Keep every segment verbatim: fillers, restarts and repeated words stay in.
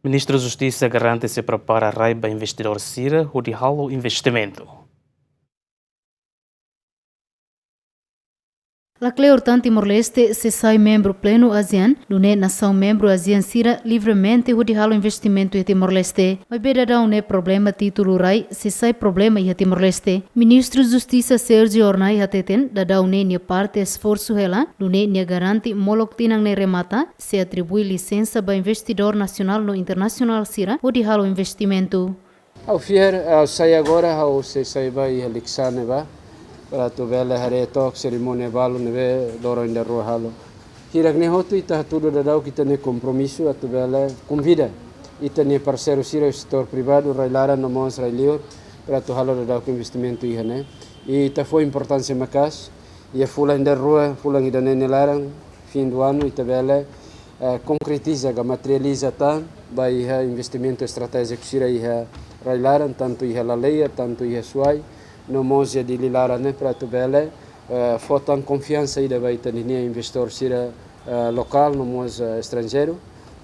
Ministru Justisa garante sei prepara rai ba investidór sira hodi halo investimentu. Lakleur tan Timor-Leste sei sai membru plenu ASEAN, nune'e nasaun membru ASEAN sira livremente hodi halo investimentu iha Timor-Leste. Maibé daudaun ne'e problema títulu rai sei sai problema iha Timor-Leste. Ministru Justisa Sérgio Hornai hateten, daudaun ne'e nia parte esforsu hela, nune'e nia garante molok tinan ne'e remata, sei atribui lisensa ba investidór nasionál no internasionál sira hodi halo investimentu. Ha'u fiar, ha'u sai agora, ha'u sei sai ba iha Likisá ne'ebá, para atu bele haree took serimónia balu ne'ebé loron ida rua halo. Hirak ne'e hotu ita hatudu daudauk ita-nia kompromisu atu bele konvida ita-nia parseiru sira setór privadu, rai-laran no mós rai-liur, para atu halo daudauk investimentu iha ne'e. I ita fó importánsia maka'as, iha fulan ida rua, fulan ida-ne'e nia laran, fim do ano, ita bele, eh, konkretiza ka materializa tan ba iha investimentu estratéjiku sira iha rai-laran, tantu iha Laleia, tantu iha Suai, no mós iha Dili laran ne'e, para atu bele, eh, fó tan konfiansa ida ba ita-nia investidór sira, eh, lokál no mós, eh, estranjeiru,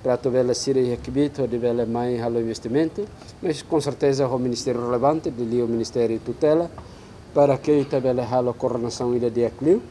para atu bele sira iha kbiit hodi bele mai halo investimentu, mas com certeza ho ministériu relevante, liuliu ministériu tutela, para ke ita bele halo koordenasaun ida di'ak liu.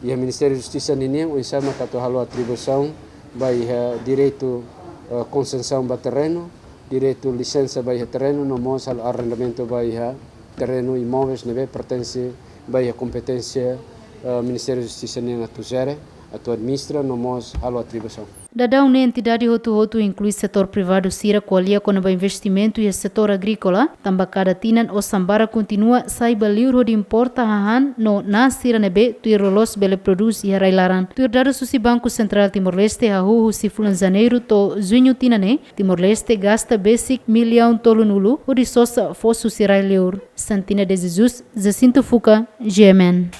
Iha Ministériu Justisa ninian, oinsá mak atu halo atribuisaun ba iha direitu, eh, konsesaun ba terrenu, direitu lisensa ba iha terrenu, no mós halo arrendamentu ba iha terrenu, imóveis ne'ebé pertense ba iha kompeténsia, eh, Ministériu Justisa nian atu jere, atu administra, no mós halo atribuisaun. Daudaun ne'e entidade hotu-hotu inklui setór privadu sira ko'alia kona-ba investimentu iha setór agríkola, tanba kada tinan osan barak kontinua sai ba liur hodi importa hahán no na'an sira ne'ebé tuir loloos bele prodús iha rai-laran. Tuir dadus husi Banku Sentrál Timor-Leste, hahú husi fulan Janeiru to'o Juñu tinan ne'e, Timor-Leste gasta besik millaun tolunulu hodi sosa foos husi rai-liur. Santina de Jesus, Jacinto Fuca, G M N.